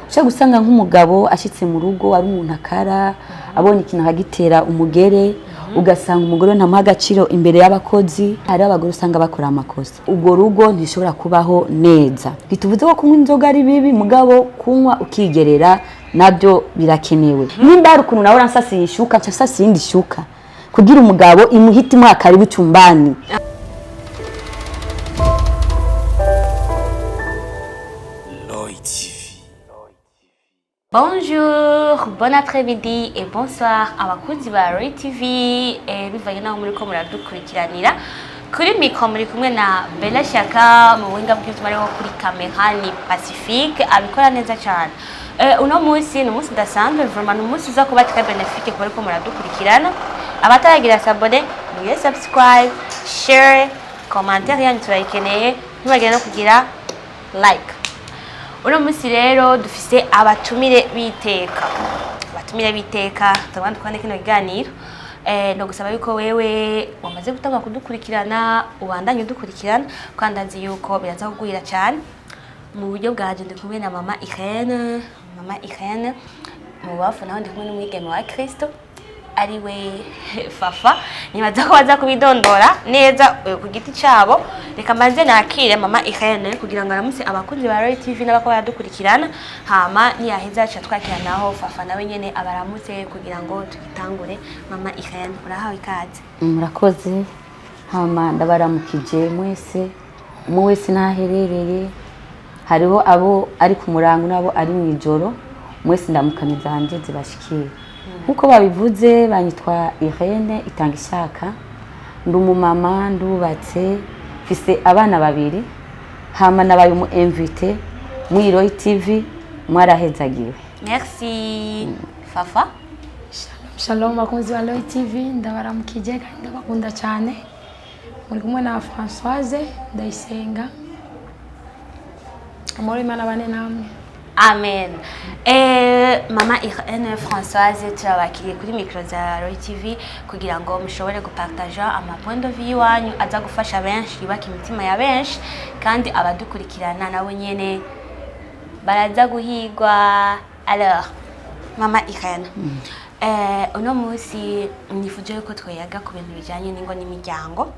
Ushobora gusanga nk'umugabo ashitse mu rugo ari umuntu akara, abonye ikintu akagitera umugere, ugasanga umugore ntamuha agaciro imbere y'abakozi. Hari abagore usanga bakora amakosa, urwo rugo ntishobora kubaho neza. Ntituvuze ko kunywa inzoga ari bibi, mugabo kunywa ukigerera nabyo birakenewe. Nimba hari ukuntu nawe uransasiye ishuka, nca nsasiye iyindi shuka kugira umugabo imuhite imuha karibu chumbani. Lloyd TV. Bonjour, bon après-midi et bonsoir abakunzi ba Roy TV, bivanye naho muriko muradukurikiranira. Kuri micro muri kumwe na Bella Shaka, mu buhinga bw'ivyuma ariho kuri kamera ni Pacifique, abikora neza cyane. Uno munsi ni umunsi udasanzwe, vraiment ni umunsi uza kuba très bénéfique ku bariko muradukurikirana. Abataragira s'abonner, mugire subscribe, share, commentaire yanyu turayikeneye, ntibagire no kugira like. Uno munsi rero dufise abatumire b'iteka, abatumire b'iteka tugomba dukore kino kiganiro. No gusaba yuko wewe wamaze gutangura kudukurikirana ubandanye udukurikirana, kandi ndazi yuko biraza kuguhira cyane. Mu buryo bwanje ndi kumwe na mama Irene. Mama Irene, mu bafu naho ndi kumwe n'umwigeme wa Kristo ariwe Fafa. Nibaza ko baza kubidondora neza ku giti cyabo. Reka mbanze nakire mama Irene kugira ngo aramutse abakunzi ba Roy TV n'abako baradukurikirana, hama niyaheza aca twakira naho Fafa nawe nyene abaramutse kugira ngo tugitangure. Mama Irene, urahawe ikaze. Murakoze. Hama ndabaramukije mwese, umwe wese n'aherereye. Hariho abo ari ku murango n'abo ari mu ijoro, mwese ndamukanye zanje zibashikiye. Nkuko babivuze, banyitwa Irene Itangishaka, ndi umumama, ndubatse, mfise abana babiri. Hama nabaye umu invité muri Roy TV, mwarahezagiwe. Merci. Fafa. Shalom bakunzi ba Roy TV, ndabaramukije kandi ndabakunda cyane. Muri kumwe na Françoise Ndayisenga. Amahoro y'Imana abane namwe. Amen. Mama Irene, Françoise, turabakiriye kuri micro za Roy TV kugira ngo mushobore gupartager ama point de vue iwanyu aza gufasha benshi, yubaka imitima ya benshi, kandi abadukurikirana nabo nyene baraza guhigwa. Alors, mama Irene, uno munsi nifuje yuko twoyaga ku bintu bijanye n'ingo n'imiryango.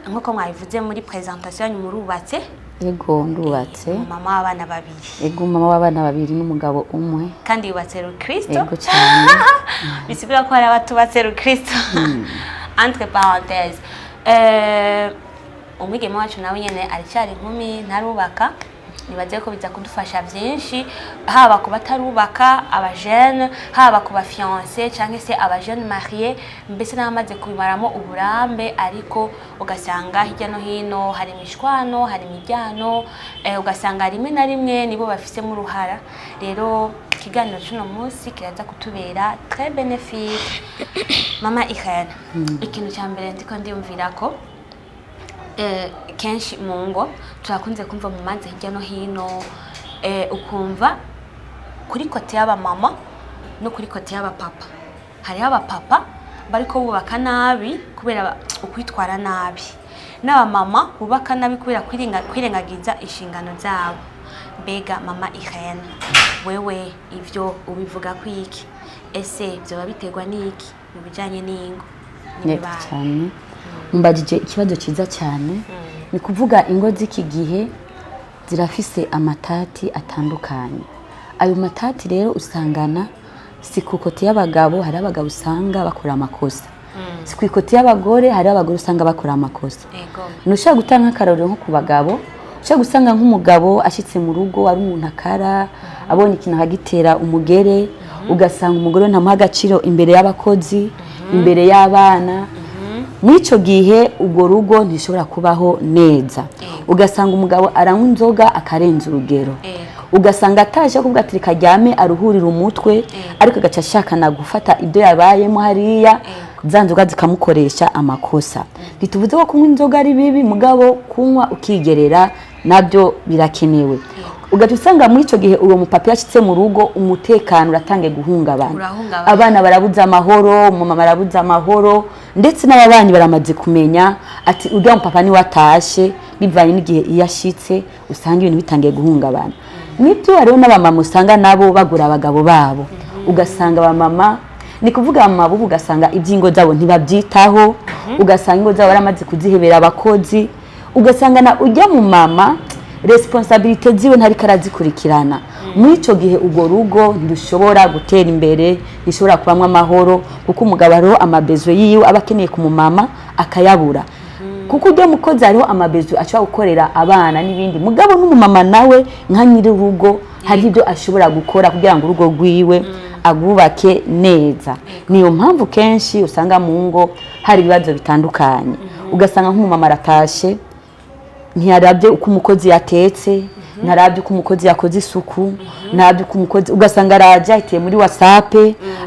Nkuko mwabivuze muri présentation yanyu, murubatse. Yego, ndubatse. Mama w'abana babiri. Yego, mama w'abana babiri n'umugabo umwe. Kandi yubatse rukristo. Yego cyane. Bisigura ko hari abatubatse rukristo, entre parenthèses. Umwigeme wacu nawe nyene aracyari inkumi, ntarubaka. Nibaze ko biza kudufasha byinshi, haba ku batarubaka, abajene, haba ku bafiancé cyangwa se abajene marié, mbese n'abamaze kubimaramo uburambe, ariko ugasanga hirya no hino hari imishwano, hari imijyano, ugasanga rimwe na rimwe nibo bafisemo uruhara. Rero ikiganiro cy'uno munsi kiraza kutubera très bénéfique. Mama Irene, ikintu cya mbere ndiko ndiyumvira ko kenshi mu ngo turakunze kumva mu manza hirya no hino, ukumva kuri côté y'abamama no kuri côté y'abapapa, hariho abapapa bariko bubaka nabi kubera ukwitwara nabi, n'abamama bubaka nabi kubera kwirengagiza inshingano zabo. Mbega mama Irene, wewe ivyo ubivuga kwiki? Ese vyoba biterwa n'iki mu bijanye n'ingo Neza n'imibano? cyane, mumbajije ikibazo cyiza cyane. Ni kuvuga ingo z'iki gihe zirafise amatati atandukanye. Ayo matati rero usangana si ku côté y'abagabo, hari abagabo usanga bakora amakosa, si ku i côté y'abagore, hari abagore usanga bakora amakosa. Ntushobora gutanga nk'akarorero nko ku bagabo, ushobora gusanga nk'umugabo ashitse mu rugo ari umuntu akara, abonye ikintu akagitera umugere, ugasanga umugore ntamuha agaciro imbere y'abakozi, imbere y'abana. Muri icyo gihe urwo rugo ntishobora kubaho neza. Ugasanga umugabo aranywa inzoga akarenza urugero, ugasanga ataje kuvuga ati reka aryame aruhurire umutwe, ariko agaca ashakana gufata ibyo yabayemo hariya, za nzoga zikamukoresha amakosa. Ntituvuze ko kunywa inzoga ari bibi, mugabo kunywa ukigerera nabyo birakenewe. Ugaca usanga muri icyo gihe uwo mupapa yashyitse mu rugo, umutekano uratangiye guhungabana. Urahungabana. Abana barabuze amahoro, umumama arabuze amahoro, ndetse n'ababanyi baramaze kumenya ati uriya mupapa niwe atashe. Bivanye n'igihe iyo ashitse usanga ibintu bitangiye guhungabana. Nibyo, hariho n'abamama usanga nabo bagura abagabo babo. Ugasanga abamama, ni kuvuga abamama bubu, ugasanga iby'ingo zabo ntibabyitaho, ugasanga ingo zabo baramaze kuzihebera abakozi, ugasanga na ujya mu mama responsabilité ziwe ntariko arazikurikirana. Muri ico gihe urwo rugo ntirushobora gutera imbere, ntirushobora kubamwo amahoro, kuko umugabo hariho ama besoins yiwe aba akeneye ku mumama akayabura, kuko ujya mukozi hariho ama besoins ashobora gukorera abana n'ibindi. Mugabo n'umumama nawe nka nyiri urugo hari ibyo ashobora gukora kugira ngo urugo rwiwe agwubake neza. Niyo mpamvu kenshi usanga mu ngo hari ibibazo bitandukanye, ugasanga nk'umumama aratashe, ntiyarabye uko umukozi yatetse, ntarabye uko umukozi yakoze isuku, ntarabye uko umukozi, ugasanga araje ahitiye muri WhatsApp,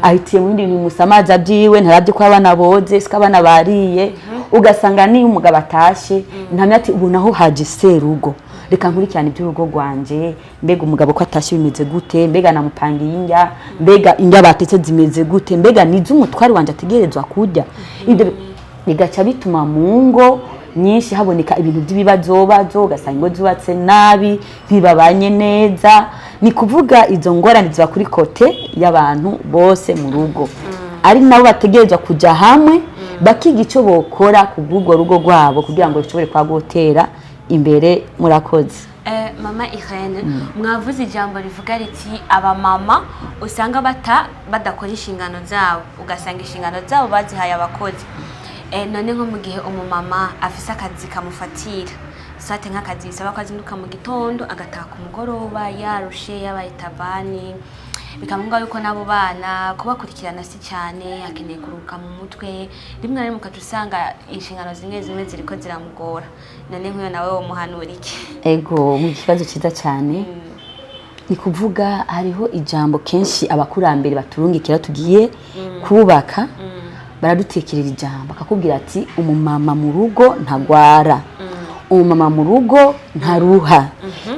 ahitiye mu bindi bintu bimusamaza byiwe, ntarabye ko abana boze, siko abana bariye. Ugasanga niyo umugabo atashe ntamenya ati: "Ubu naho haje serugo, reka nkurikirane iby'urugo rwanje. Mbega umugabo ko atashe bimeze gute? Mbega namupangiye indya? Mbega indya batetse zimeze gute? Mbega nizo umutware wanje ategerezwa kurya?" Ibyo bigaca bituma mu ngo nyinshi haboneka ibintu by'ibibazobazo, ugasanga ingo zubatse nabi, ntibabanye neza. Ni kuvuga izo ngorane ziba kuri côté y'abantu bose mu rugo, ari nabo bategerezwa kujya hamwe bakiga icyo bokora ku bw'urwo rugo rwabo kugira ngo rushobore kwa gutera imbere. Murakoze. Mama Irene, mwavuze ijambo rivuga riti abamama usanga bata badakora inshingano zabo, ugasanga inshingano zabo bazihaye abakozi. None nko mu gihe umumama afise akazi kamufatira sate, nk'akazi bisaba ko azinduka mu gitondo agataha ku mugoroba yarushe, yabaye tabani, bikaba yuko n'abo bana kubakurikirana si cyane, akeneye kuruhuka mu mutwe, rimwe na rimwe ukaca usanga inshingano zimwe zimwe ziriko ziramugora, none nk'uyo nawe womuhanura iki? Ego, mu kibazo cyiza cyane. Ni kuvuga hariho ijambo kenshi abakurambere baturungikira tugiye kubaka, baradutekerera ijambo akakubwira ati: "Umumama mu rugo ntagwara, umumama mu rugo ntaruha."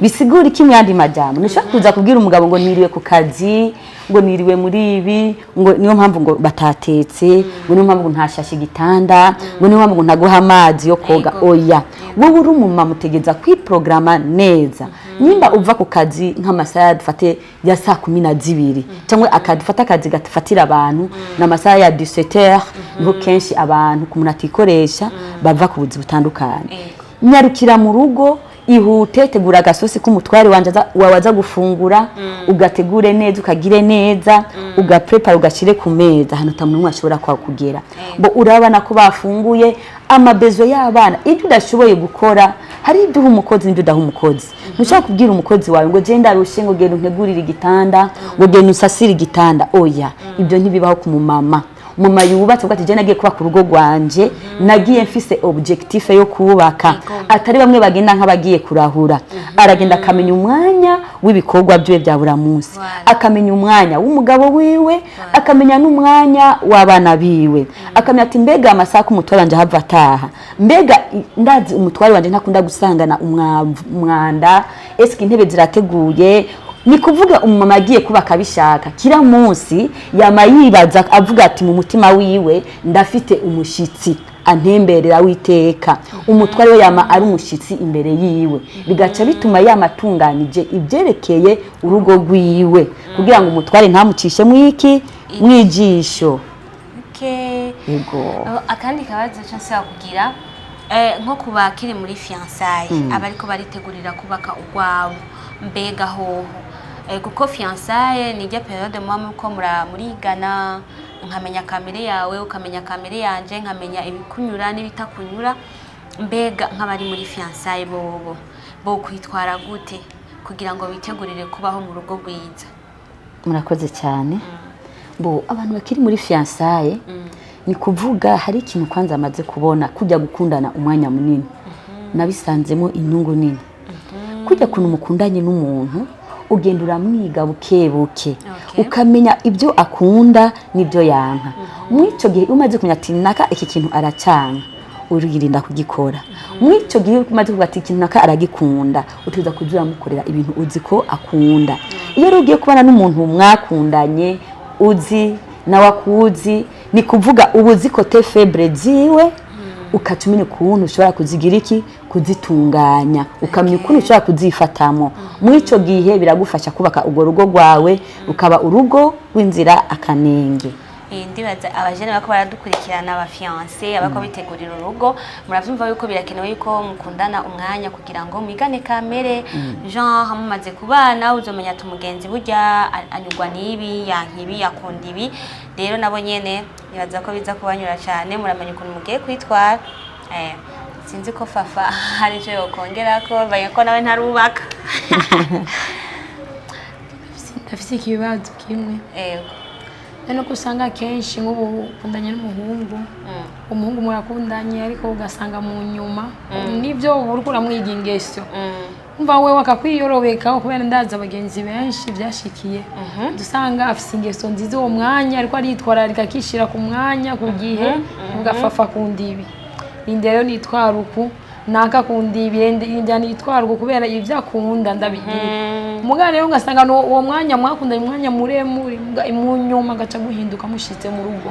Bisigura iki mu yandi majambo? Ntushobora kuza kubwira umugabo ngo niriwe ku kazi, ngo niriwe muri ibi, ngo niyo mpamvu ngo batatetse, ngo niyo mpamvu ngo ntashashe igitanda, ngo niyo mpamvu ngo ntaguha amazi yo koga. Oya, wowe uri umumama utegereza kwiprograma neza. Nimba uva ku kazi nk'amasaha dufate ya saa 12, cyangwa akadufata akazi gafatira abantu ni amasaha ya 17h, niho kenshi abantu ku muntu atikoresha bava ku buzi butandukanye. Nyarukira mu rugo, ihute, tegura agasosi k'umutware wanje wawe aza gufungura, ugategure neza, ukagire neza, ugaprepara, ugashyire ku meza ahantu ata muntu ashobora kugera bo. Urabona ko bafunguye, ama besoins y'abana, ibyo udashoboye gukora, hari ibyo uha umukozi n'ibyo udaha umukozi. Ntushobora kubwira umukozi wawe ngo genda arushe, ngo genda untegurire igitanda, ngo genda usasire igitanda. Oya, ibyo ntibibaho ku mumama. Mama yubatse avuga ati: "Je nagiye kubaka urugo rwanje, nagiye mfise objectif yo kubaka." Atari bamwe bagenda nk'abagiye kurahura. Aragenda akamenya umwanya w'ibikorwa byiwe bya buri munsi, akamenya umwanya w'umugabo wiwe, akamenya n'umwanya w'abana biwe, akamenya ati: "Mbega amasaha ko umutware wanje hava ataha, mbega ndazi umutware wanje ntakunda gusangana umwanda, eske intebe zirateguye?" Ni kuvuga umumama agiye kubaka abishaka, kila munsi yama yibaza avuga ati mu mutima wiwe: "Ndafite umushitsi antemberera witeka." Umutware we yama ari umushitsi imbere yiwe, bigaca bituma yama atunganije ibyerekeye urugo rwiwe kugira ngo umutware ntamucishe mwiki mwijisho. Yego. Akandi kabazo cyo nsaba kugira, nko ku bakiri muri fiançailles, abariko baritegurira kubaka urwabo, mbega hoho, kuko fiançailles ni rya période muba muriko murigana, nkamenya kamere yawe, ukamenya kamere yanje, nkamenya ibikunyura n'ibitakunyura, mbega nk'abari muri fiançailles bobo bo kwitwara gute kugira ngo bitegurire kubaho mu rugo rwiza? Murakoze cyane. Bo abantu bakiri muri fiançailles, ni kuvuga hari ikintu kwanza amaze kubona: kujya gukundana umwanya munini nabisanzemo inyungu nini. Kujya kuntu mukundanye n'umuntu, ugenda uramwiga buke buke, ukamenya ibyo akunda n'ibyo yanka. Muri icyo gihe iyo umaze kumenya ati naka iki kintu aracyanga, uririnda kugikora. Muri icyo gihe iyo umaze kuvuga ati ikintu naka aragikunda, utuza kuza uramukorera ibintu uzi ko akunda. Iyo rero ugiye kubana n'umuntu mwakundanye, uzi nawe akuzi, ni kuvuga uba uzi côté faible ziwe, ukaca umenya ukuntu ushobora kuzigira iki, kuzitunganya, ukamenya ukuntu ushobora kuzifatamo. Muri ico gihe biragufasha kubaka urwo rugo rwawe, rukaba urugo rw'inzira akanenge. Ndibaza abajene bako baradukurikirana, aba fiancé abako bitegurira urugo, muravyumva yuko birakenewe yuko mukundana umwanya kugira ngo mwigane kamere, genre mumaze kubana uzomenya ati umugenzi burya anyurwa n'ibi, yanka ibi, akunda ibi. Rero nabo nyene nibaza ko biza kubanyura cyane, muramenya ukuntu mugiye kwitwara. Sinzi ko Fafa hari ico yokongerako, mbaye ko nawe ntarubaka. Ndafise ikibazo kimwe. Yego. None ko usanga akenshi nk'ubu ukundanye n'umuhungu, umuhungu murakundanye, ariko ugasanga mu nyuma nibyo uba uriko uramwiga ingeso, umva wewe akakwiyorobeka, kubera ndazi abagenzi benshi byashikiye, dusanga afise ingeso nziza uwo mwanya, ariko aritwararika, akishira ku mwanya ku gihe, ugafafa akunda ibi, rindira rero nitwara uku, naka akunda ibi, rindira nitwara uku, kubera ibyo akunda ndabigira. Mugabo rero ugasanga uwo mwanya mwakundanye umwanya muremure, mu nyuma agaca guhinduka mushitse mu rugo,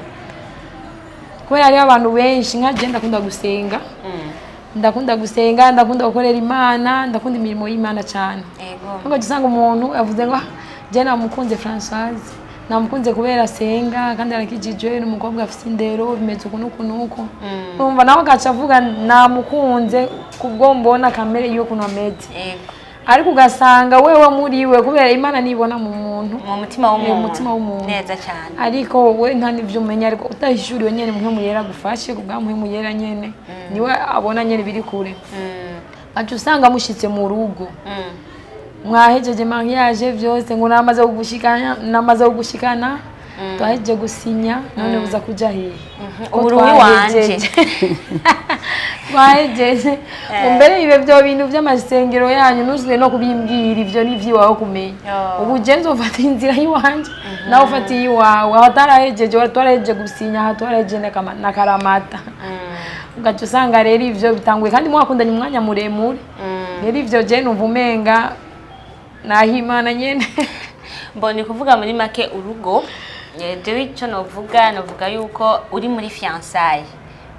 kubera hariho abantu benshi nka je ndakunda gusenga, ndakunda gusenga, ndakunda gukorera Imana, ndakunda imirimo y'Imana cyane. Nubwo usanga umuntu avuze ngo: "Ah, je namukunze Françoise, namukunze kubera asenga kandi arakijijwe, ni umukobwa afise indero, bimeze uku n'uku n'uku." Numva nawe agaca avuga namukunze kubwo mbona kamere yiwe ukuntu ameze. Ariko ugasanga wewe muri we, kubera Imana nibona mu muntu, mu mutima w'umuntu. Mu mutima w'umuntu. Neza cyane. Ariko we nta n'ivyo umenya, ariko utahishuriwe nyene, Mpwemu Yera agufashe, kubwa Mpwemu Yera nyene niwe abona nyene biri kure. Aca usanga mushitse mu rugo, mwahejeje mariage vyose, ngo namaze kugushikana, namaze kugushikana, twahejeje gusinya, none uza kuja hehe? Ko Ubu uri uwanje. twahejeje, twahejeje mbere ibyo byo bintu by'amasengero yanyu ntuzuye no kubimbwira, ibyo ni iby'iwawe kumenya. Ubu je nzofata inzira y'iwanje, nawe ufata iyiwawe, aho atarahejeje twarahejeje gusinya, aha twarahejeje na karamata. Ugaca usanga rero ivyo bitanguye kandi mwakundanye umwanya muremure. Rero ivyo je numva umenga nahimana nyene. Mbona kuvuga muri make urugo, jewe icyo novuga yuko uri muri fiançailles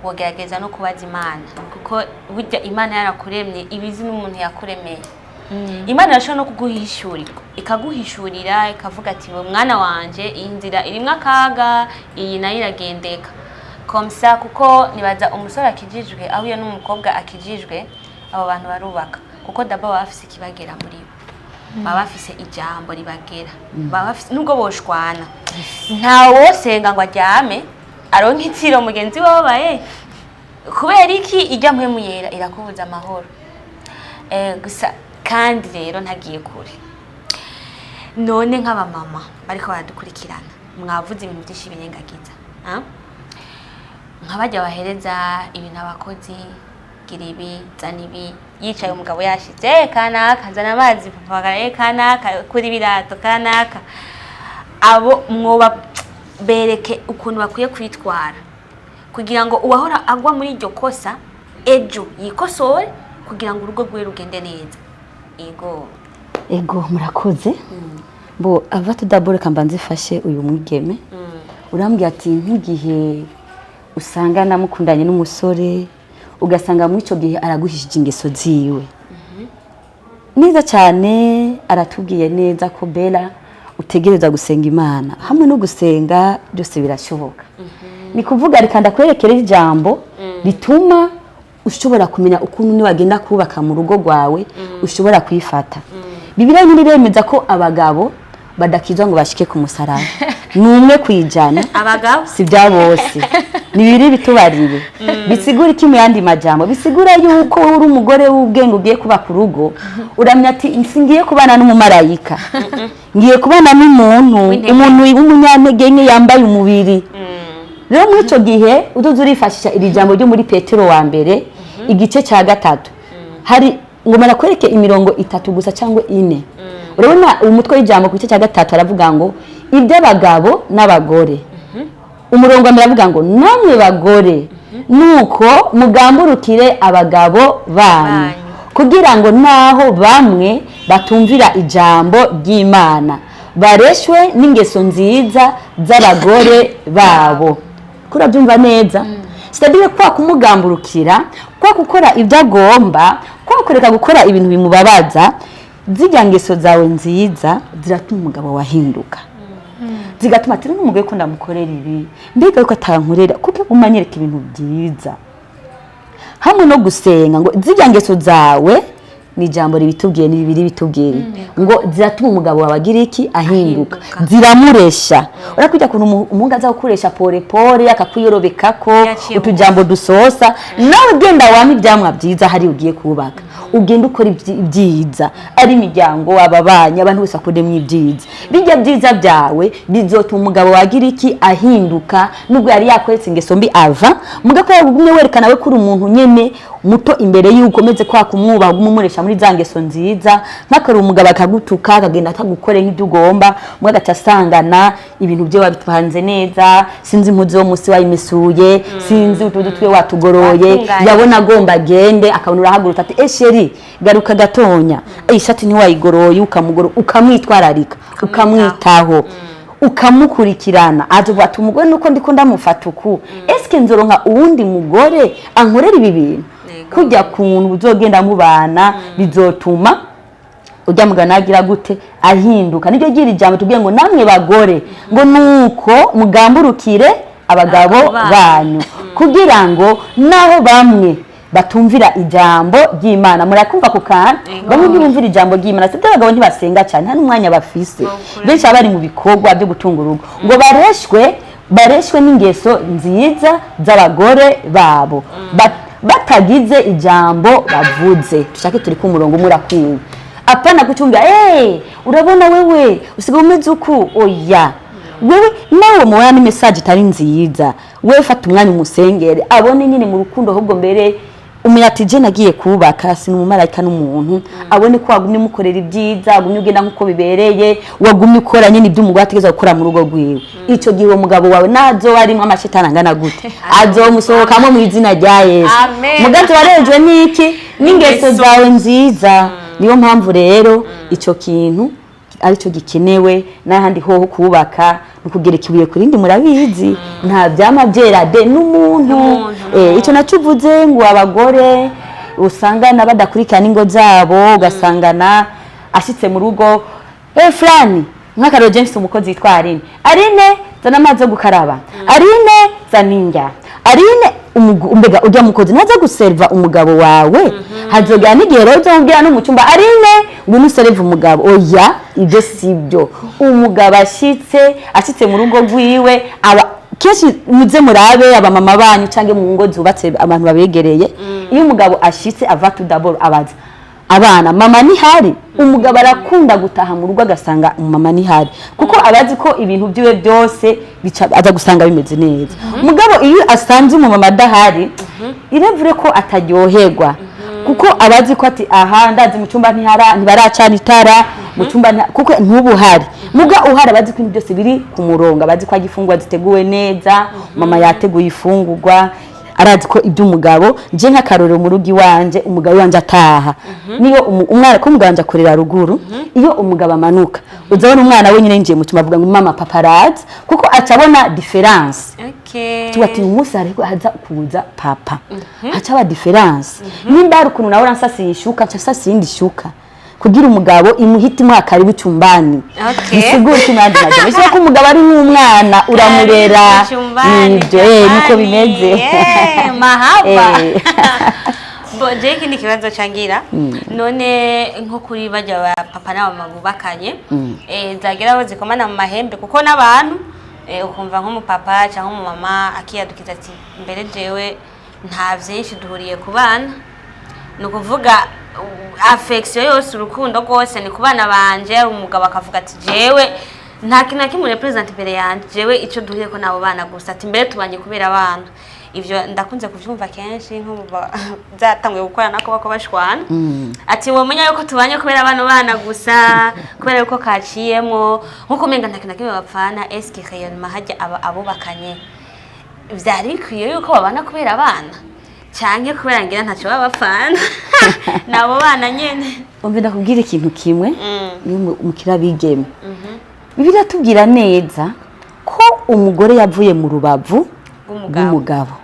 wogerageza no kubaza Imana, kuko burya Imana yarakuremye ibizi n'umuntu yakuremeye. Imana irashobora no kuguhishurira, ikaguhishurira, ikavuga ati: "We mwana wanje, iyi nzira irimwo akaga, iyi nayo iragendeka comme ça." Kuko nibaza umusore akijijwe ahuye n'umukobwa akijijwe, abo bantu barubaka, kuko d'abord baba bafise ikibagera muri bo, baba bafise ijambo ribagera, baba bafise, nubwo boshwana, ntawosenga ngo aryame aronke itiro mugenzi we wabaye. Kubera iki? Ijya Mpwemu Yera irakubuza amahoro. Gusa kandi rero ntagiye kure, none nk'abamama bariko baradukurikirana, mwavuze ibintu byinshi birengagiza, ah? Nka bajya bahereza ibintu abakozi, gira ibi, zana ibi, yicaye umugabo yashize: "Eh, kanaka, zana amazi papa, eh, kanaka, kuri ibirato kanaka." Abo mwoba bereke ukuntu bakwiye kwitwara kugira ngo uwahora agwa muri iryo kosa ejo yikosore, kugira ngo urugo rwiwe rugende neza. Ego. Ego, murakoze. Bo ava tudabore kamba nzifashe uyu mwigeme. Urambwira ati nk'igihe usanga namukundanye n'umusore, ugasanga muri icyo gihe araguhishije ingeso ziwe neza cyane. Aratubwiye neza ko Bella utegereza gusenga Imana, hamwe no gusenga byose birashoboka. Ni kuvuga reka ndakwerekere ijambo rituma ushobora kumenya ukuntu niwagenda kubaka mu rugo rwawe ushobora kwifata. Bibiliya nyine iremeza ko abagabo badakizwa ngo bashike ku musaraba, ni 1%. Abagabo. Si bya bose, ni bibiri bitubariye. Bisigura iki mu yandi majambo? Bisigura yuko wowe uri umugore w'ubwenge ugiye kubaka urugo, uramya ati singiye kubana n'umumarayika, ngiye kubana n'umuntu, W'intege. umuntu w'umunyantege nke yambaye umubiri. Rero muri icyo gihe uzoza urifashisha iri jambo ryo muri Petero wa mbere igice cya 3, hari ngo barakwereke imirongo itatu gusa cyangwa ine. Urabona umutwe w'ijambo ku gice cya 3 aravuga ngo iby'abagabo n'abagore. Umurongo wa mbere aravuga ngo: "Namwe bagore, nuko mugamburukire abagabo banyu, Banyu. kugira ngo naho bamwe batumvira ijambo ry'Imana bareshwe n'ingeso nziza z'abagore babo." Kurabyumva neza, c'est-à-dire kwa kumugamburukira, kwa gukora ibyo agomba, kwa kureka gukora ibintu bimubabaza. Zirya ngeso zawe nziza ziratuma umugabo wahinduka, zigatuma ati n'umugore ko ndamukorera ibi, mbega yuko atankorera, kuko umanyereka ibintu byiza hamwe no gusenga. Ngo zirya ngeso zawe, ni ijambo ribitubwiye, ni bibiri bitubwiye ngo ziratuma umugabo wawe agira iki? Ahinduka. Ahinduka. Ziramuresha. Urakujya kuntu umuhungu aza gukoresha pole pole, akakwiyorobekako Yaciye. Utujambo dusosa. Nawe ugenda wama ibyamwa byiza, hari ugiye kubaka, ugenda ukora ibyiza, ari imiryango, ababanyi, abantu bose bakundemo ibyiza. Bijya byiza byawe bizotuma umugabo wagira iki? Ahinduka. Nubwo yari yakweretse ingeso mbi, ava mugako yagumye werekana we kuri umuntu nyene muto imbere yuko umeze kwa kumwubaha, ugume umuresha muri za ngeso nziza. Nk'akari umugabo akagutuka, akagenda atagukore nk'ibyo ugomba, mwe agaca asangana ibintu bye wabipanze neza, sinzi impuzu yo munsi wayimesuye, sinzi utudu twe watugoroye. Watunganye. Yabona agomba agende, akabona urahagurutse, ati: "Eh chéri, garuka gatonya, ishati ntiwayigoroye." Ukamugoro, ukamwitwararika, ukamwitaho, ukamukurikirana, azovuga ati: "Umugore nuko ndiko ndamufata uku, eske nzoronka uwundi mugore ankorera ibi bintu?" Yego. Kujya kuntu uzogenda mubana bizotuma ujya mugana agira gute? Ahinduka. Niryo gira ijambo tubwiye ngo namwe bagore, ngo nuko mugamburukire abagabo abagabo banyu. Banyu, kugira ngo naho bamwe batumvira ijambo ry'Imana. Murakumva ku kantu? Yego. Bamwe ntibumvira ijambo ry'Imana, sibyo? Abagabo ntibasenga cyane, nta n'umwanya bafise. Ukuri. Benshi baba bari mu bikorwa byo gutunga urugo, ngo bareshwe n'ingeso nziza z'abagore babo. Batagize ijambo bavuze, dushake turi ku murongo umwe, urakwiye apana gucunga: "Eh, urabona wewe usigaye umeze uku." Oya, wewe nawe mubona ni message itari nziza, wewe fata umwanya umusengere, abone nyine mu rukundo. Ahubwo mbere umenya ati: "Je nagiye kubaka, si umumarayika n'umuntu." Abone ko wagumye umukorera ibyiza, wagumye ugenda nk'uko bibereye, wagumye ukora nyine ibyo umugore ategerezwa gukora mu rugo rwiwe. Icyo gihe uwo mugabo wawe nazo arimo amashetani angana gute, azomusohokamo mu izina rya Yesu. Amen. Mugazi warejwe n'iki? N'ingeso Ingeso. zawe nziza. Niyo mpamvu rero icyo kintu aricyo gikenewe. N'ahandi hoho kubaka ni ukugereka ibuye ku rindi, murabizi, nta byama byera de n'umuntu. N'umuntu. Icyo nacyo uvuze ngo abagore usangana badakurikirana ingo zabo, ugasangana ashyitse mu rugo: "Eh fulani." Nk'akarero, James, umukozi yitwa Aline: "Aline, zana amazi yo gukaraba. Aline, zana indya. Aline." Mbega ujya mukozi naza guseriva umugabo wawe, hazogera n'igihe rero uzamubwira no mu cyumba: "Aline, ngwino userive umugabo." Oya, ibyo si byo. Umugabo ashyitse mu rugo rwiwe, aba kenshi, muze murabe abamama banyu cyangwa mu ngo zubatse abantu babegereye, iyo umugabo ashitse ava tout d'abord abaza abana: "Mama ntihari?" Umugabo arakunda gutaha mu rugo agasanga mama ntihari, kuko abazi ko ibintu byiwe byose aza gusanga bimeze neza. Mugabo iyo asanze umumama adahari, irevure ko ataryoherwa, kuko abazi ko ati: "Aha ndazi mu cyumba ntihara, ntibaracana itara mu cyumba kuko ntubuhari." Muga uhari, abazi ko ibintu byose biri ku murongo, abazi ko ifungurwa ziteguwe neza, mama yateguye ifungurwa, arazi ko iby'umugabo. Nje nk'akarorero, mu rugo iwanje, umugabo iwanje ataha, niyo umwana, ko umugabo wanje akorera ruguru, iyo umugabo amanuka, uzabona umwana wenyine yinjiye mu cyumba avuga ngo: "Mama, papa araza," kuko acabona différence. Tuba ati: "Umunsi hariko haza kuza papa, haca aba différence." Nimba hari ukuntu nawe nsasiye ishuka, nca nsasiye iyindi shuka kugira umugabo imuhite imuha karibu chumbani. Bisigura iki mwandi majambo? Bisigura ko umugabo ari nk'umwana, uramurera. Karibu chumbani, nibyo, niko jamani. bimeze. Mahaba. Bo je ikindi kibazo cangira none, nko kuri bajya ba papa n'abamama bubakanye, zagera aho zikomana mu mahembe, kuko n'abantu, ukumva nk'umupapa cyangwa umumama akiyadukiza ati: "Mbere jewe nta vyinshi duhuriye ku bana, ni ukuvuga affection yose, urukundo rwose ni ku bana banje." Umugabo akavuga ati: "Jewe nta kintu na kimwe represent imbere yanje, jewe icyo duhuriye ko nabo bana gusa." Ati: "Mbere tubanye kubera abana." Ivyo ndakunze kuvyumva kenshi, nko byatanguye gukorana ko bako bashwana, ati: "Womenya yuko tubanye kubera bano bana gusa, kubera yuko kaciyemwo nkuko umenga nta kintu na kimwe bapfana." Est-ce que réellement hajya aba abubakanye vyari bikwiye yuko babana kubera abana, canke kubera ngira ntacyo baba bapfana nabo bana nyene? Umve ndakubwira ikintu kimwe. Niyo umukira bigeme, Bibiliya tubwira neza ko umugore yavuye mu rubavu rw'umugabo. Rw'umugabo.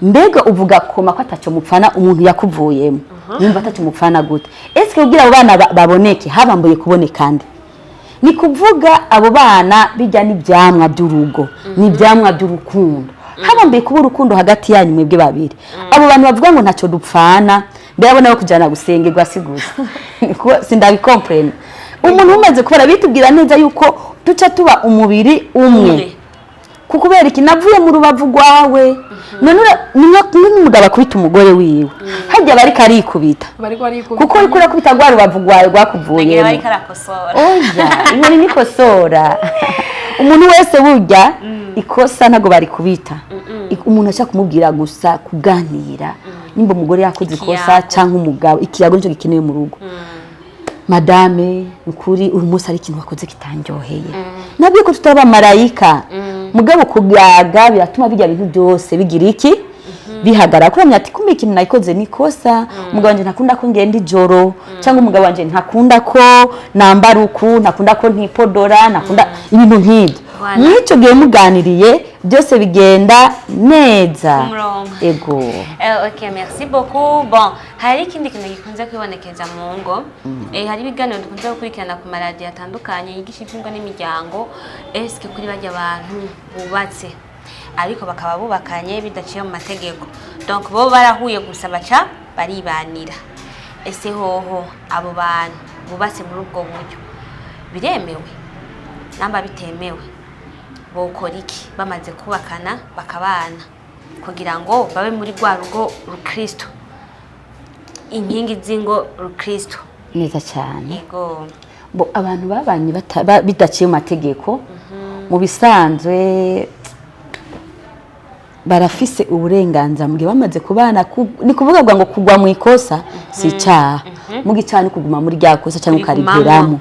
Mbega uvuga koma ko atacyo mupfana umuntu yakuvuyemo? Yumva atacu mupfana gute? Eske kugira abo bana baboneke habambuye kuboneka nde? Ni kuvuga abo bana bijya n'ibyamwa by'urugo, n'ibyamwa by'urukundo. Habambuye kuba urukundo hagati yanyu mwebwe babiri. Abo bantu bavuga ngo ntacyo dupfana, mbere abo nabo kujyana gusengerwa si gusa. Kuko sindabikomprena. Umuntu umaze kubara bitubwira neza yuko duca tuba umubiri umwe. Umwe. Kukubera iki navuye mu rubavu rwawe. None n'umugabo akubita umugore wiwe, hajya bariko arikubita. Bariko barikubita. Kuko uriko urakubita rwa rubavu rwawe nagira rwakuvuyemo. Bariko arakosora. Oya, inkoni nikosora umuntu wese. Burya ikosa ntabwo barikubita. Umuntu ashaka kumubwira gusa, kuganira. Nimba umugore yakoze ikosa Ikiyago. cyangwa umugabo, ikiyago nicyo gikenewe mu rugo. Madame, ukuri uyu munsi ari ikintu wakoze kitanryoheye. Nabwiye ko tutaba marayika, mugabo kugaga biratuma bijya bintu byose bigira iki, bihagarara. Kuramya ati kumbe ikintu nayikoze ni kosa. Umugabo wanje ntakunda ko ngenda ijoro, cyangwa umugabo wanje ntakunda ko nambara uku, ntakunda ko ntipodora, ntakunda ibintu nk'ibyo. Voilà. Muri icyo gihe muganiriye, byose bigenda neza. Ku murongo. Ego. Ok, merci beaucoup. Bon, hari ikindi kintu gikunze kwibonekeza mu ngo. Hari ibiganiro dukunze gukurikirana ku maradiyo atandukanye yigisha iby'ingo n'imiryango. Eske kuri bajya abantu bubatse ariko bakaba bubakanye bidaciye mu mategeko, donc bo barahuye gusa baca baribanira, ese hoho abo bantu bubatse muri ubwo buryo biremewe? Namba bitemewe, bokora iki bamaze kubakana bakabana kugira ngo babe muri rwa rugo rukristo, inkingi z'ingo rukristo? Neza cyane. Yego. Bo abantu babanye bidaciye mu mategeko, mu bisanzwe barafise uburenganzira mu gihe bamaze kubana. Ni kuvuga ngo kugwa mu ikosa si icyaha, mu gicaha ni kuguma muri rya kosa cyangwa Kurigumamo. ukarigeramo.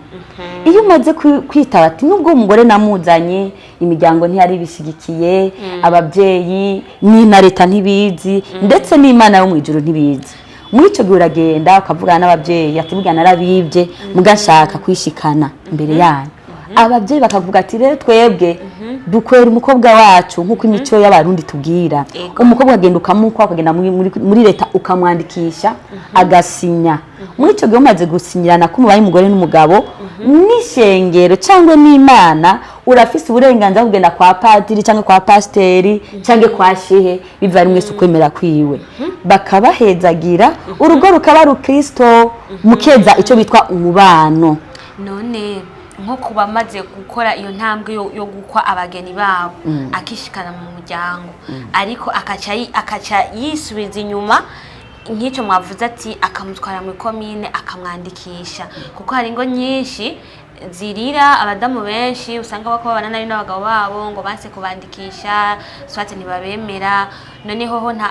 Iyo umaze kwitaba ati nubwo umugore namuzanye, imiryango ntiyari ibishyigikiye, ababyeyi ni na leta ntibizi, ndetse n'Imana yo mu ijuru ntibizi, muri icyo gihe uragenda ukavugana n'ababyeyi ati burya narabibye, mugashaka kwishikana imbere yanyu. Ababyeyi bakavuga ati rero twebwe dukwera umukobwa wacu nk'uko imico y'Abarundi tubwira. Ego. Umukobwa agenda ukamukwa, ukagenda muri leta ukamwandikisha, agasinya. Muri icyo gihe umaze gusinyirana ko mubaye umugore n'umugabo n'ishengero cyangwa n'Imana, urafise uburenganzira bwo kugenda kwa padiri cyangwa kwa pasiteri cyangwa kwa shehe, biva ari mwese ukwemera kwiwe, bakabahezagira, urugo rukaba rukristo, mukeza icyo bitwa umubano. None nko ku bamaze gukora iyo ntambwe yo gukwa abageni babo, akishikana mu muryango, ariko akaca yisubiza inyuma nk'icyo mwavuze ati akamutwara mu ikomine akamwandikisha, kuko hari ingo nyinshi zirira abadamu benshi usanga bako babana nabi n'abagabo babo ngo banse kubandikisha, swate ntibabemera. Noneho ho nta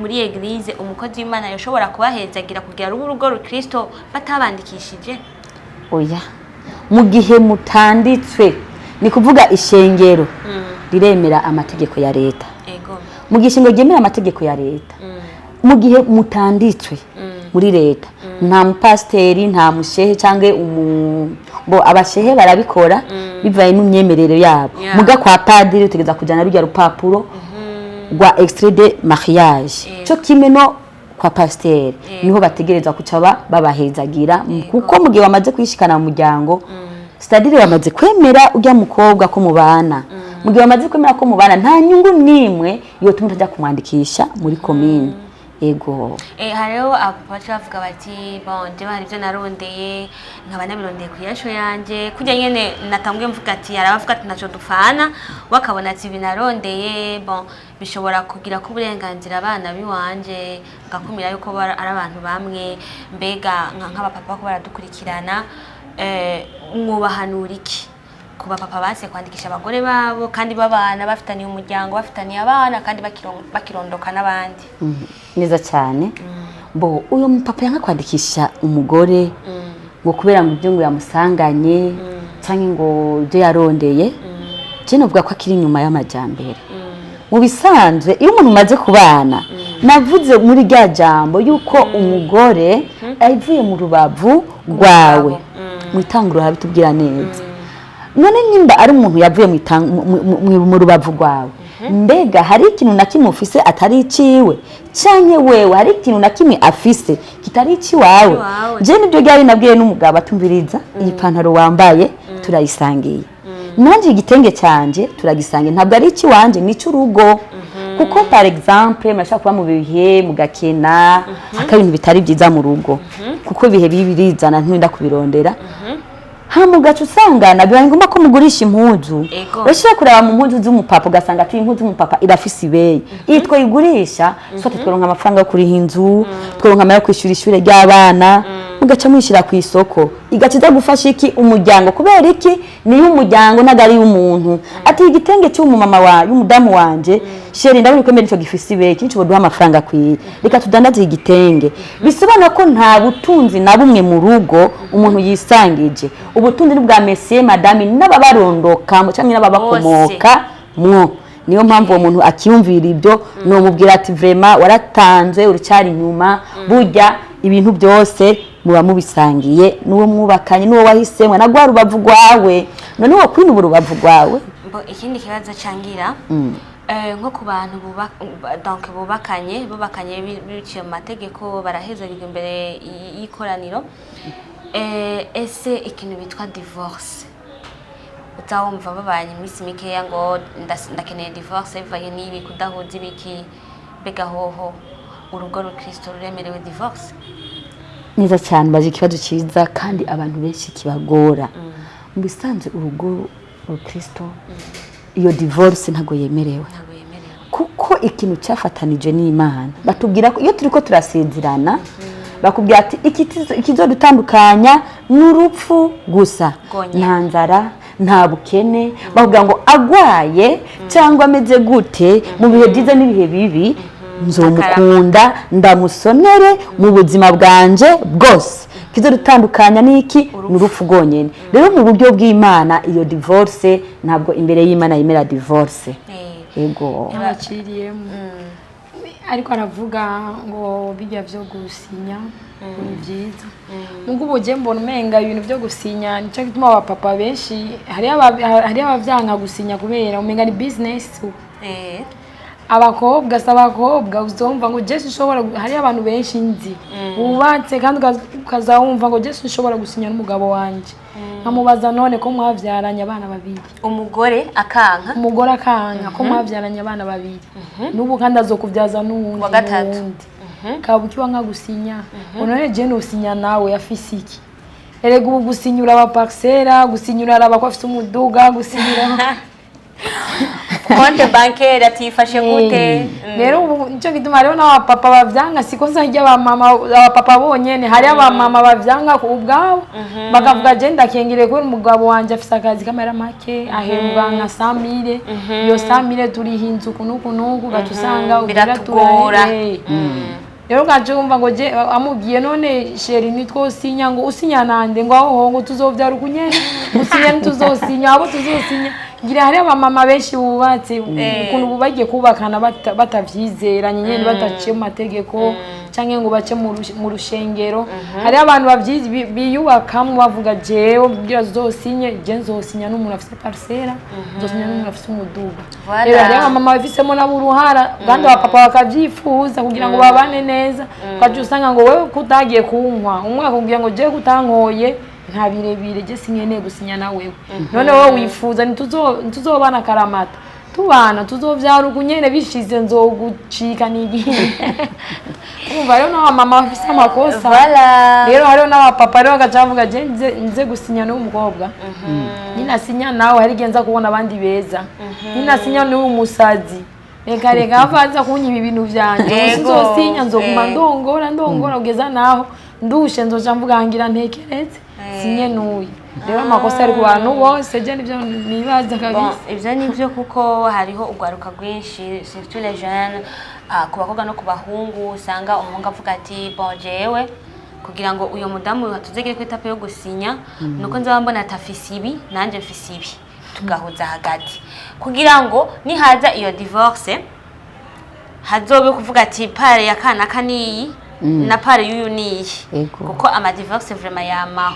muri église umukozi w'Imana yoshobora kubahezagira kugira rube urugo rukristo batabandikishije? Oya, mu gihe mutanditswe, ni kuvuga ishengero riremera amategeko ya leta. Ego. Mu gihe ishengero ryemera amategeko ya leta, mu gihe mutanditswe muri leta, nta mupasiteri, nta mushehe cyangwa umu bo, abashehe barabikora bivaye n'imyemerere yabo. Yeah. Muga kwa padiri utegeza kujyana rujya rupapuro rwa extrait de mariage. Yego. Cyo kimwe no kwa pasiteri, Yego. niho bategereza kuca babahezagira, kuko mu gihe bamaze kwishikana mu muryango, c'est-à-dire bamaze kwemera ujya mukobwa ko mubana. Mu gihe bamaze kwemera ko mubana, nta nyungu n'imwe yotuma utajya kumwandikisha muri komine. Ego. Hariho abapapa baca bavuga bati bon, jewe hari ibyo narondeye, nkaba nabirondeye ku yasho yanje kurya nyene natanguye mvuga ati hari abavuga ati ntaco dupfana, we akabona ati ibi narondeye, bon, bishobora kugira ko uburenganzira abana biwanje, ngakumira yuko ari abantu bamwe. Mbega nk'abapapa ko baradukurikirana, mwubahanura iki ku bapapa banse kwandikisha abagore babo kandi babana, bafitaniye umuryango, bafitaniye abana, kandi bakirondoka n'abandi? Neza cyane. Bo uyo mupapa yanga kwandikisha umugore ngo kubera ngo ibyo ngo yamusanganye cyangwa ngo ibyo yarondeye, je novuga ko akiri inyuma y'amajyambere. Mu bisanzwe iyo umuntu umaze kubana, navuze muri rya jambo yuko umugore avuye mu rubavu rwawe, mu itanguro habitubwira neza. None nimba ari umuntu yavuye mu rubavu rwawe, Mbega hari ikintu na kimwe ufise atari iciwe, canke wewe hari ikintu na kimwe afise kitari iciwawe? Iciwawe. Je nibyo ryari nabwiye n'umugabo, atumviriza, iyi pantaro wambaye turayisangiye, nanjye igitenge cyanjye turagisangiye, ntabwo ari ikiwanje, ni icy'urugo. Kuko par exemple murashobora kuba mu bihe mugakena, hakaba ibintu bitari byiza mu rugo, kuko ibihe bibi birizana, nturinda kubirondera. Hama ugaca usangana bibaye ngombwa ko mugurisha impuzu. Urashobora kureba mu mpuzu z'umupapa, ugasanga ati impuzu y'umupapa irafise ibeyi, iyi twayigurisha, soit tworonka amafaranga yo kuriha inzu, tworonka amahera yo kwishyura ishure ry'abana, mugaca mwishyira ku isoko, igaca iza gufasha iki? Umuryango. Kubera iki? Niyo umuryango, ntabwo ari iy'umuntu. Ati igitenge cy'umumama wa y'umudamu wanje, chéri, ndabona ko mbere nico gifise ibeyi, nico boduha amafaranga akwiye, reka tudandaze igitenge. Bisobanura ko nta butunzi na bumwe mu rugo umuntu yisangije. Ubutunzi ni bwa monsieur, madame n'ababarondoka cyangwa n'ababakomoka mwo. Niyo mpamvu uwo muntu akiyumvira ibyo, nomubwira ati vraiment waratanze, uracyari inyuma. Burya ibintu byose muba mubisangiye n'uwo mwubakanye, n'uwo wahisemwe, na rwa rubavu rwawe. None uwo kwina ubu rubavu rwawe. Bo, ikindi kibazo cangira, nko ku bantu donc bubakanye biciye mu mategeko, barahezagirwa imbere y'ikoraniro, ese ikintu bitwa divorce, utawumva babanye iminsi mikeya ngo ndakeneye divorce bivanye n'ibi, kudahuza ibiki, mbega hoho urugo rukristo ruremerewe divorce? Neza cyane, baje ikibazo cyiza kandi abantu benshi kibagora. Mu bisanzwe urugo rukristo iyo divorce ntabwo yemerewe. Ntabwo yemerewe. Kuko ikintu cyafatanije n'Imana, batubwira ko iyo turi ko turasezerana, bakubwira ati ikizodutandukanya n'urupfu gusa. Rwonyine. Nta nzara, nta bukene, bakubwira ngo agwaye cyangwa ameze gute, mu bihe byiza n'ibihe bibi, nzomukunda ndamusonere mu buzima bwanje bwose. Ikizodutandukanya ni iki? Ni urupfu rwonyine. Rero mu buryo bw'Imana iyo divorce ntabwo imbere y'Imana yemera divorce. Yego. Yabaciriyemo, ariko aravuga ngo bijya byo gusinya ngo ni byiza. Nubwo ubu ugiye mbona umenga ibintu byo gusinya, nicyo gituma abapapa benshi hariyo abavyanga gusinya kubera umenga ni business. Abakobwa si abakobwa, uzumva ngo je sinshobora, hariyo abantu benshi nzi bubatse kandi ukaza wumva ngo je sinshobora gusinya n'umugabo wanje. Nkamubaza, none ko mwavyaranye abana babiri? Umugore akanka. Umugore akanka, ko mwavyaranye abana babiri n'ubu kandi azokubyaza n'uwundi Wa gatatu. n'uwundi, kaba ukiwa nka gusinya, ngo none je nosinya nawe afise iki? Erega ubu gusinyura aba parcelle, gusinyura araba ko afise umuduga, gusinyura Compte bancaire atifashe gute? Rero ubu nicyo gituma hariho n'abapapa bavyanga, siko nzajya abamama, abapapa bonyene, hari abamama bavyanga ku ubwabo, bakavuga je ndakengere kubera umugabo wanje afise akazi k'amahera make, ahembwa nka 100 000, iyo 100 000 turiha inzu uku n'uku n'uku, ugaca usanga ugira Biratugora. Rero ugaca wumva ngo je amubwiye, none chéri nitwosinya? Ngo usinya nande? Ngo aho ngo tuzovyara ukunyene, gusinya ntituzosinya, abo tuzosinya. Ngira hari abamama benshi bubatse ukuntu ubu bagiye kubakana batavyizeranye nyene, bataciye mu mategeko canke ngo bace mu rushengero. Hari abantu biyubakamwo bavuga jewe kugira uzosinye, je nzosinya n'umuntu afise parcelle, nzosinya n'umuntu afise umuduga. Voilà. Rero hariho abamama bafisemo nabo uruhara, kandi abapapa bakavyifuza kugira ngo babane neza. Ukaca usanga ngo wewe kutagiye kunywa, umwe akakubwira ngo jewe kutankoye nta birebire, je sinkeneye gusinya na wewe. None wowe wifuza ntituzobana akaramata, tubana tuzovyara ukunyene, bishize nzogucika nigihe. Urumva rero n'abamama bafise amakosa. Voilà. Rero hariho n'abapapa rero bagaca bavuga je nze gusinya n'uwo mukobwa, ninasinya nawe hari igihe nza kubona abandi beza, ninasinya n'uwo musazi, reka reka ava aza kunyiba ibintu vyanje. Sinzosinya, nzoguma ndongora ndongora kugeza naho ndushe, nzoca mvuga ngira ntekereze sinye n'uyu. Rero amakosa ari ku bantu bose, je nivyo nibaza Bon, kabisa. ivyo nivyo, kuko hariho urwaruka rwinshi, surtout les jeunes, ku bakobwa no ku bahungu, usanga umuhungu avuga ati bon, jewe kugira ngo uyo mudamu tuzegere ku étape yo gusinya, nuko nzaba mbona atafise ibi nanje mfise ibi, tugahuza hagati, kugira ngo nihaza iyo divorce hazobe kuvuga ati part ya kanaka niyi na part y'uyu niyi. Ego. Kuko ama divorce vraiment yamaho.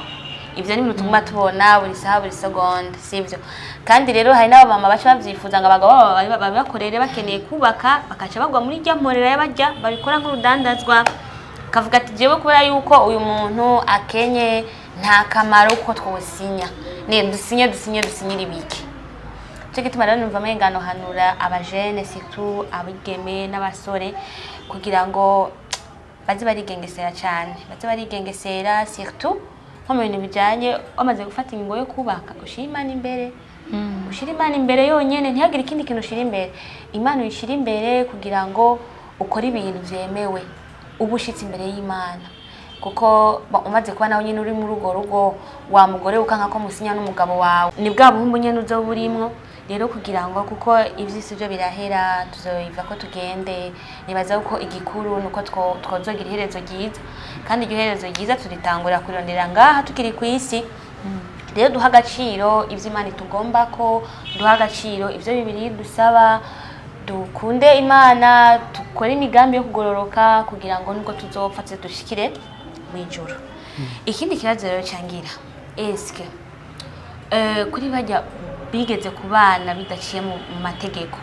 Ivyo ni ibintu tuguma tubona buri saha, buri segonda, sivyo? Kandi rero hari n'abamama baca bavyifuza ngo abagabo babo babibakorere, bakeneye kubaka, bakaca bagwa muri rya mporera y'abarya babikora nk'urudandazwa, kavuga ati: "Jewe kubera yuko uyu muntu akenye, nta kamaro ko twosinya, ne dusinye, dusinye, dusinyire ibiki." Cyo gituma rero numva amenga hanura abajene, surtout abigeme n'abasore, kugira ngo baze barigengesera cyane, baze barigengesera, surtout nko mu bintu bijyanye wamaze gufata ingingo yo kubaka, ushira Imana imbere, ushira Imana imbere yonyene, ntihagire ikindi kintu ushira imbere. Imana uyishira imbere kugira ngo ukore ibintu vyemewe, uba ushitse imbere y'Imana, kuko umaze kuba nawe nyine uri muri urwo rugo, wa mugore ukanka ko musinya n'umugabo wawe, ni bwa buhumbu nyene uzoba urimwo. Rero kugira ngo, kuko ivy'isi byo birahera, tuzobiva ko tugende, nibaza ko igikuru nuko twozogira iherezo ryiza, kandi iryo herezo ryiza turitangura kurondera ngaha tukiri ku isi. Rero duha agaciro ivyo Imana itugomba, ko duha agaciro ivyo Bibiliya idusaba, dukunde Imana, dukore imigambi yo kugororoka, kugira ngo nubwo tuzopfa tuze dushikire mw'ijuru. Ikindi kibazo rero cangira, eske kuri bajya bigeze kubana bidaciye mu mategeko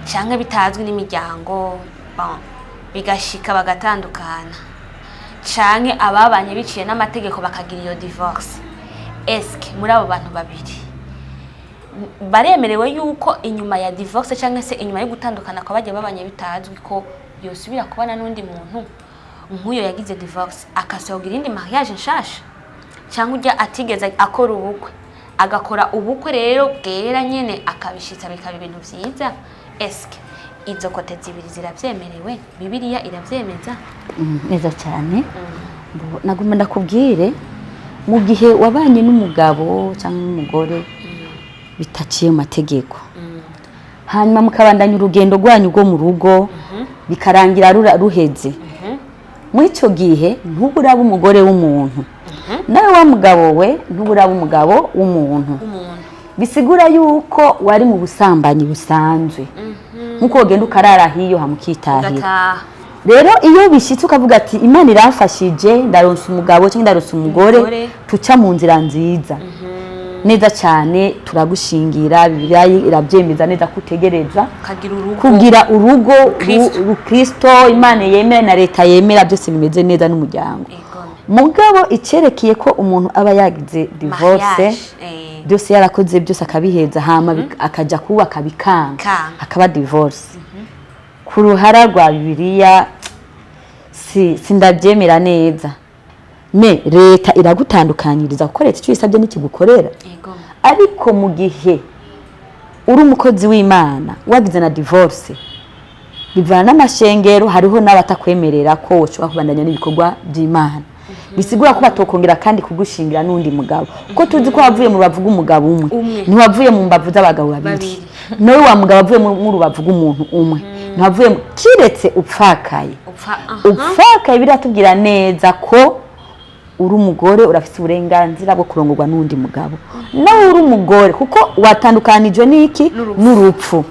canke bitazwi n'imiryango, bon, bigashika bagatandukana, canke ababanye biciye n'amategeko bakagira iyo divorce, eske muri abo bantu babiri baremerewe yuko inyuma ya divorce cyangwa se inyuma yo gutandukana kwa bajya babanye bitazwi, ko yosubira kubana n'undi muntu nk'uyo yagize divorce, akasohoka irindi mariage nshasha, cyangwa ujya atigeze akora ubukwe agakora ubukwe rero bwera nyene, akabishitsa bikaba ibintu vyiza? Eske izo côté zibiri ziravyemerewe? Bibiliya iravyemeza? Neza cyane. Nagomba ndakubwire, mu gihe wabanye n'umugabo cyangwa n'umugore bitaciye mu mategeko, hanyuma mukabandanya urugendo rwanyu rwo mu rugo, bikarangira ruheze, muri icyo gihe ntuburaba umugore w'umuntu, nawe wa mugabo we ntuburaba umugabo w'umuntu. Umuntu. Bisigura yuko wari mu busambanyi busanzwe, nk'uko wagenda ukarara hiyo hamukitahira. Ugataha. Rero iyo bishyitse ukavuga ati: "Imana iramfashije, ndaronsa umugabo cyangwa ndaronsa umugore, Umugore. tuca mu nzira nziza neza cyane," turagushingira. Bibiliya irabyemeza neza ko utegereza ukagira urugo kugira urugo Kristo. Rukristo, Imana yemera na leta yemera, byose bimeze neza n'umuryango. Mugabo icyerekeye ko umuntu aba yagize divorce, Mariage, byose yarakoze, byose akabiheza, hama akajya kubaka bikanga, Kanga. hakaba divorce, ku ruhara rwa Bibiliya si sindabyemera neza. Me leta iragutandukanyiriza, kuko leta icyo isabye n'ikigukorera. Ariko mu gihe uri umukozi w'Imana wagize na divorce, bivana n'amashengero, hariho n'abatakwemerera ko ushobora kubandanya n'ibikorwa by'Imana. Bisigura ko batokongera kandi kugushingira n'undi mugabo, kuko tuzi ko wavuye mu rubavu rw'umugabo umwe, Umwe. ntiwavuye mu mbavu z'abagabo babiri. Babiri. Nawe wa mugabo avuye mu rubavu rw'umuntu umwe, ntiwavuye kiretse upfakaye. Upfa, aha. Upfakaye, biratubwira neza ko uri umugore urafite uburenganzira bwo kurongorwa n'undi mugabo, nawe uri umugore, kuko watandukanijwe n'iki? N'urupfu.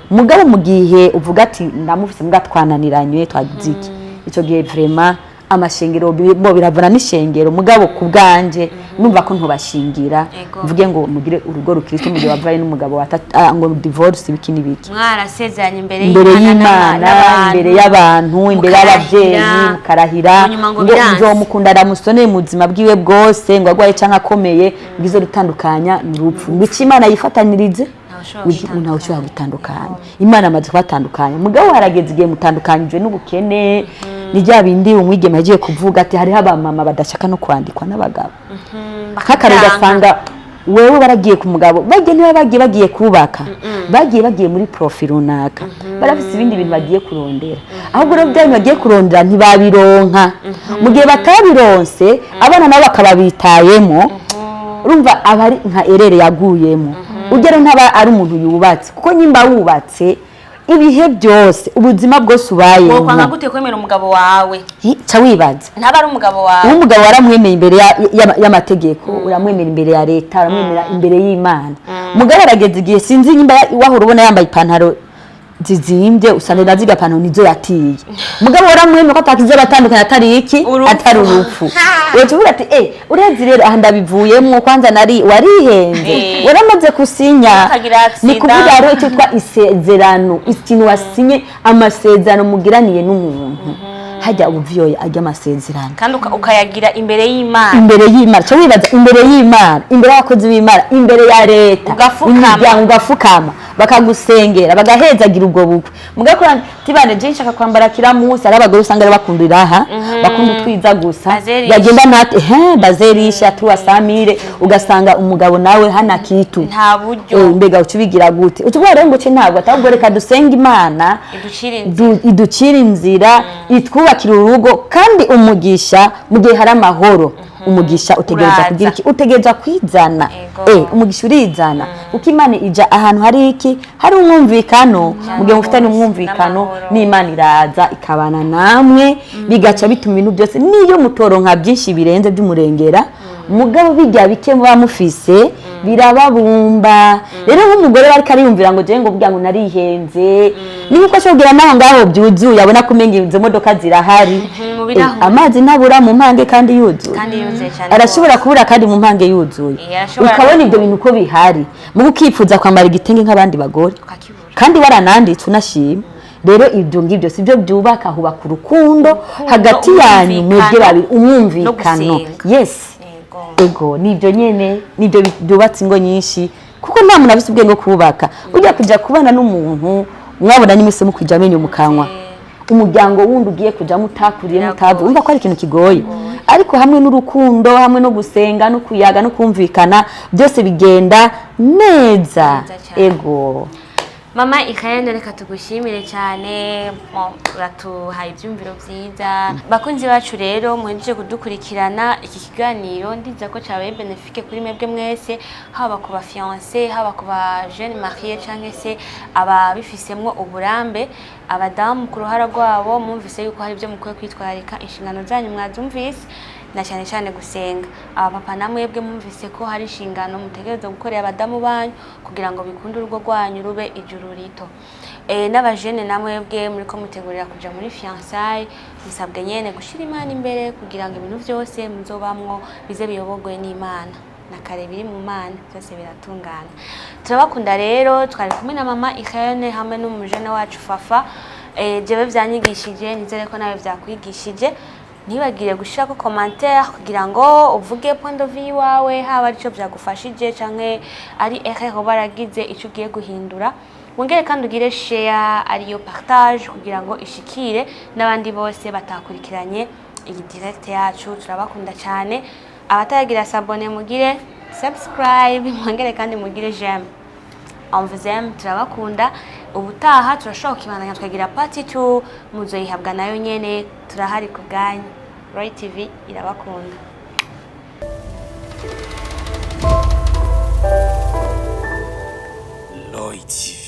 Mugabo mu gihe uvuga ati: "Ndamufise mbwa twananiranywe, twagize iki," icyo gihe vraiment amashengero bo biravana n'ishengero. Mugabo ku bwanje numva ko ntubashingira, mvuge ngo mugire urugo rukristo mu gihe wavaye n'umugabo ngo divorce ibiki n'ibiki. Mwarasezeranye imbere Imbere y'Imana, n'abantu. imbere y'abantu, imbere y'ababyeyi, Mukarahira. mukarahira Munyuma ngo ngo biranze. nzomukunda aramusoneye mu buzima bwiwe bwose, ngo agwaye canke akomeye, ngizo rutandukanya ni urupfu, ngo icyo Imana yifatanirize Ntawushobora ntawe ushobora gutandukanya. Imana amaze kubatandukanya. Mugabo harageze igihe mutandukanyijwe n'ubukene, ni bya bindi umwigeme yagiye kuvuga ati hariho abamama badashaka no kwandikwa n'abagabo. Nk'akare ugasanga wewe baragiye ku mugabo, bagiye niba bagiye bagiye kubaka, bagiye muri profit runaka, barafise ibindi bintu bagiye kurondera. Ahubwo rero bya bintu bagiye kurondera ntibabironka. Mu gihe batabironse, abana nabo bakaba bitayemo, urumva aba ari nka erreur yaguyemo. Ugera ntaba ari umuntu yubatse, kuko nyimba wubatse ibihe byose, ubuzima bwose ubayemo, Wokwanga gute kwemera umugabo wawe? Ca wibaza. Ntaba ari umugabo wawe. Uwo mugabo waramwemeye imbere y'amategeko, uramwemera imbere ya leta, uramwemera imbere y'Imana. Mugabo arageze igihe, sinzi nimba wahora ubona yambaye ipantaro. Zizimbye usanga na ziga pantaro nizo yatiye, mugabo waramwemeye ko atakizo batandukanye, atari iki? Urupfu. Atari urupfu. Uca uvuga ati: "Eh, uravye rero aha ndabivuyemwo, kwanza nari warihenze, waramaze kusinya." Ukagira accident. Ni kuvuga rero icyo twitwa isezerano, ikintu wasinye, amasezerano mugiraniye n'umuntu, hajya ubuviyoye ajya amasezerano. Kandi ukayagira imbere y'Imana. Imbere y'Imana, cyo wibaza, imbere y'Imana, imbere y'abakozi b'Imana, imbere ya leta. Ugafukama. Imiryango, ugafukama, bakagusengera, bagahezagira ubwo bukwe. Mugakora tibane, je nshaka kwambara kila munsi. Ari abagore usanga ari bakunda iraha, bakunda utwiza gusa. Bazerisha. Bagenda ntate he bazerisha tuwa samire, ugasanga umugabo nawe hana kitu. Nta buryo. Mbega uca ubigira gute? Utuvuga rero ngo ce ntabwo atabwo, reka dusenge Imana iducire inzira. Iducire inzira, itwubakira urugo. Kandi umugisha, mu gihe hari amahoro, umugisha utegereza Uraza. kugira iki? Utegereza kwizana. Ego. Umugisha urizana kuko Imana ija ahantu hari iki? Hari umwumvikano. Mu gihe mufitanye umwumvikano n'amahoro. n'Imana iraza ikabana namwe, bigaca bituma ibintu byose, niyo mutoronka byinshi birenze by'umurengera, mugabo bijya bike muba mufise birababumba. Rero nk'umugore bariko ariyumvira ngo jewe ngo burya ngo narihenze, ni nkuko ashobora kugira naho ngaho byuzuye, abona ko umenga izo modoka zirahari. Mu birahure. Amazi ntabura mu mpange kandi yuzuye. Kandi yuzuye cyane. Arashobora kubura kandi mu mpange yuzuye. Arashobora Ukabona ibyo bintu uko bihari, mugo ukifuza kwambara igitenge nk'abandi bagore ukakibura. Kandi warananditse unashima. Rero ibyo ngibyo si byo byubaka, hubaka urukundo hagati yanyu mwebwe babiri, umwumvikano. No gusenga. Yes. Yego. Ego, nibyo nyene, nibyo byubatse ingo nyinshi, kuko nta muntu afise ubwenge bwo kubaka. Ujya kuja kubana n'umuntu mwabona n'iminsi mukwija amenyo mu kanwa, umuryango wundi ugiye kujamo utakuriye, mutavu, umva ko ari ikintu kigoye. Ariko hamwe n'urukundo, hamwe no gusenga no kuyaga no kumvikana, byose bigenda neza. Neza cyane. Ego. Mama Irene, reka tugushimire cyane. Mo, uratuhaye ibyumviro byiza. Bakunzi bacu rero muhejeje kudukurikirana iki kiganiro, ndiza ko cyabaye bénéfique kuri mwebwe mwese, haba ku ba fiancé, haba ku ba jeune marié, cyangwa se ababifisemwo uburambe. Abadamu ku ruhara rwabo, mwumvise yuko hari ibyo mukwiye kwitwararika, inshingano zanyu mwazumvise, na cyane cyane gusenga. Abapapa namwebwe mwumvise ko hari inshingano mutegereza gukorera abadamu banyu kugira ngo bikunde urugo rwanyu rube ijuru rito. N'abajene namwebwe muriko mutegurira kuja muri fiançailles, musabwe nyene gushira Imana imbere kugira ngo ibintu byose muzobamwo bize biyobogwe n'Imana. Na kare biri mu Mana byose biratungana. Turabakunda rero. Twari kumwe na mama Irene hamwe n'umujene wacu Fafa. Jewe vyanyigishije, nizere ko nawe vyakwigishije. Ntibagire gushirako commentaire kugira ngo uvuge point de vue wawe, haba arico vyagufashije canke ari erreur baragize, ico ugiye guhindura. Wongere kandi ugire share, ariyo partage, kugira ngo ishikire n'abandi bose batakurikiranye iyi direct yacu. Turabakunda cyane. Abataragira s'abonner, mugire subscribe, mwongere kandi mugire j'aime. On vous aime, turabakunda. Ubutaha turashobora kukibandanya tukagira part 2, muzoyihabwa nayo nyene. Turahari ku bwanyu. Roy TV irabakunda. Roy TV.